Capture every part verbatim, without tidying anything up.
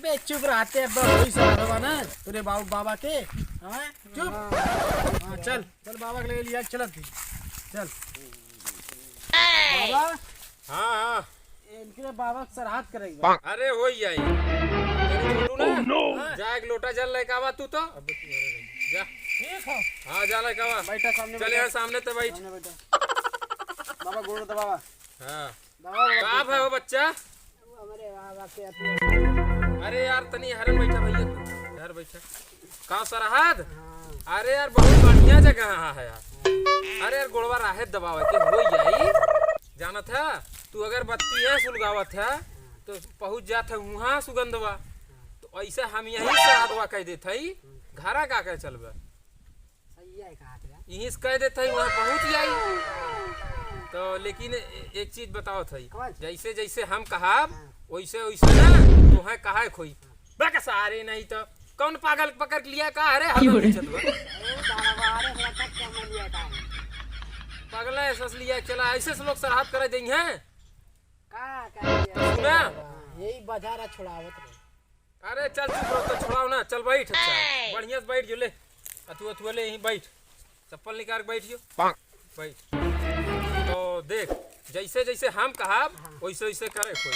बे, चुप रहते, अब वही सब हलवा ना, तेरे बाबू बाबा के, हाँ, चुप। हाँ, चल, चल बाबा के लगे लिया, चलत ही। चल। बाबा, हाँ, हाँ। इनके बाबा के श्राद्ध करेगा। अरे, हो ही आई। तेरे छोटू ना, हाँ, जा एक लोटा जल लेके आवा तू तो। जा। ठीक हो। हाँ, जा लेके आवा। बैठा सामने चल बैठा। यार, सामने तो बैठ। सामने बैठा। बाबा, गोड़ दबावा। हाँ। बाबा, बाबा, का गोड़ भय हो बच्चा? वो हमरे बाबा के अथी। अरे यार, तनी हरन बैठा भैया तू। यार बैठा। का श्राद्ध? हाँ। अरे यार, बहुत बढ़िया जगह है यार। अरे यार, गोड़वा राहे दबावे के हो जाई। जानत है, तू अगरबत्ती है सुलगावत है, तो पहुँच जात है वहाँ सुगंधवा। तो ऐसे हम यहीं श्राद्धवा कह देत हई, घरा का कर चलबे। सही है, कहा तेरा। यहीं से कह देत हई, वहाँ पहुँच जाई। तो लेकिन ए-, एक चीज बतावत हई, कौन चीज? जैसे जैसे हम कहब, हाँ। वैसे वैसे ना तोहे कहे खोई। बक सारे नहीं तो कौन पागल पकड़ के लिया का? अरे, क्यों रे? हगल चलवा। ए, बाबा, अरे, हमरा तक क्या मन लिया का है? पागल है, सस लिया चला, ऐसे से लोग श्राद्ध करे देंगे हैं। का, का लिया? सुना? हाँ, यही बजारा छुड़ावत रहे। अरे, चल चुप रहो, तो छुड़ाओ ना, चल बैठ, अच्छा, बढ़िया से बैठ जो ले, अथु, अथुआ ले, यहीं बैठ, चप्पल निकाल के बैठ जो, बैठ। तो देख, जैसे जैसे हम कहब, हाँ। वैसे वैसे करे कोई।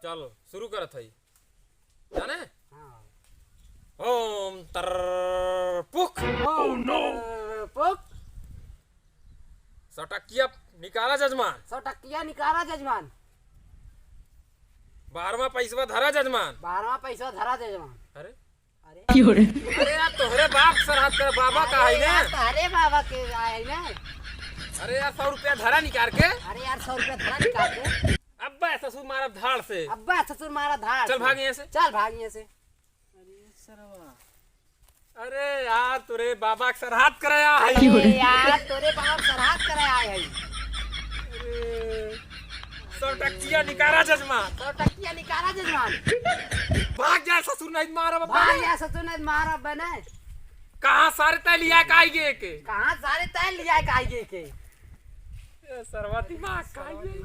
चलो, शुरू करत हई। जाने? हाँ। ओम तरपुक। ओम तरपुक। सटकिया निकाला जजमान। सटकिया निकाला जजमान। बारहवाँ पैसवा धरा जजमान। बारहवाँ पैसवा धरा जजमान। अरे? अरे? क्यों रे? अरे यार, तोहरे बाप श्राद्ध कर, बाबा का है अरे ना? यार, तोहरे बाबा के आए ना। अरे यार, सौ रुपया धरा निकाल के। अरे यार, सौ रुपया धरा निकाल के। अब्बा ससुर मारब धाड़ से। अब्बा ससुर मारा धाड़ चल से। भाग यहाँ से। चल भाग यहाँ से। अरे सरवा। अरे यार, तोरे बाबा के श्राद्ध करे आए है। अरे यार, तोरे बाबा के श्राद्ध करे आए है। अरे, सौ टकिया निकारा जजमान। सौ टकिया निकारा जजमान। भाग जा ससुर, नहीं मारब अब भाग बने। जा ससुर, नहीं मारब बने। कहाँ सारे तय लिया के आई गे के? कहाँ सारे तय लिया के आई गे के? ए सरवा दिमाग खाइए।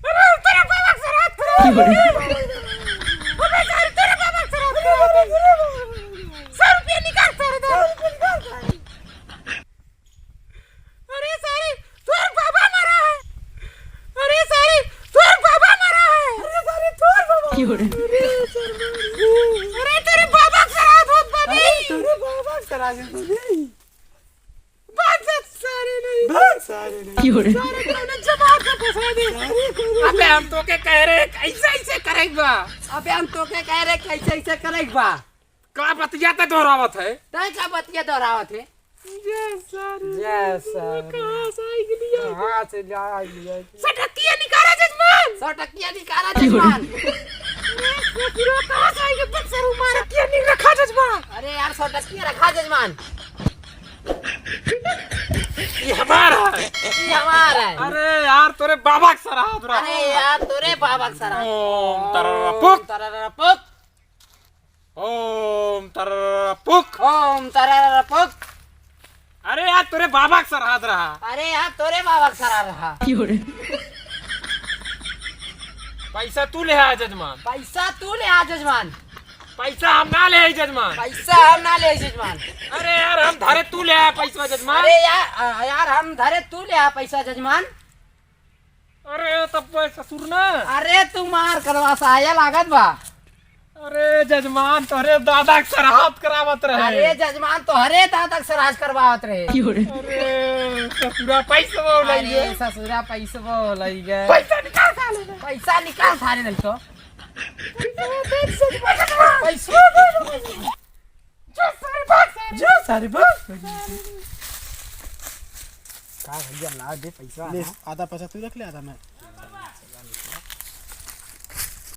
अरे, तेरे बाबा के श्राद्ध करो। अबे, तेरे बाबा के श्राद्ध करो। सौ रुपया निकाल, सौ रुपया निकाल। अरे, सारे, तोर बाबा मरा है। अरे, सारे, तोर बाबा मरा है। अरे, सारे, तोर बाबा। क्यों रे? अरे, सारे, अरे, तेरे बाबा के श्राद्ध होत बा बे। अरे, तेरे बाबा के श्राद्ध होत बा बे। भाग जा सारे नहीं। भाग सारे नहीं। क्यों रे? सारे कौनो जमात में फंसा दे। सारे कौनो अबे हम तोके कह रहे कैसे ऐसे करेक बा? अबे हम तोके कह रहे कैसे ऐसे करेक बा? का बतिया ते दोहरावत है? तै का बतिया दोहरावत है? जय सारे। जय सारे। कहाँ से आई गिलिया? कहाँ से ला आई गिलिया? सटकिया निकाला जजमान। सटकिया निकाला जजमान। अरे, पूरा कहाँ से आई गे? बक्सर मार। सटकिया नहीं रखा जजमान। अरे यार, सटकिया रखा जजमान। ये हमारा है। ये हमारा है। अरे यार, तोरे बाबा के श्राद्ध रहा। अरे यार, तोरे बाबा के श्राद्ध। ओम तररपुक। ओम तररपुक। ओम तररपुक। ओम तररपुक। अरे यार, तोरे बाबा के श्राद्ध रहा। अरे यार, तोरे बाबा के श्राद्ध रहा। क्यों रे? पैसा तू ले आ जजमान। पैसा तू ले आ जजमान। पैसा हम ना ले आई जजमान। पैसा हम ना ले आई जजमान। अरे यार, हम धरे तू ले आ पैसा जजमान। अरे यार, अ, यार, हम धरे तू ले आ पैसा जजमान। अरे तब बे ससुर ना। अरे तू मार करवा साया लागत बा। अरे जजमान, तोहरे दादा के श्राद्ध करावत रहे। अरे जजमान, तोहरे दादा के श्राद्ध करवावत रहे। क्यों रे? अरे ससुरा पैसवा लई अरे गए। ससुरा पैसवा लई गए। पैसा निकाल सारे ने। पैसा निकाल सारे नहीं तो। पैसा दे दो। जो सारे भाग सारे। जो सारे भाग। का भैया, ला दे पैसा ले, ना। आधा पैसा तू रख ले, आधा मैं।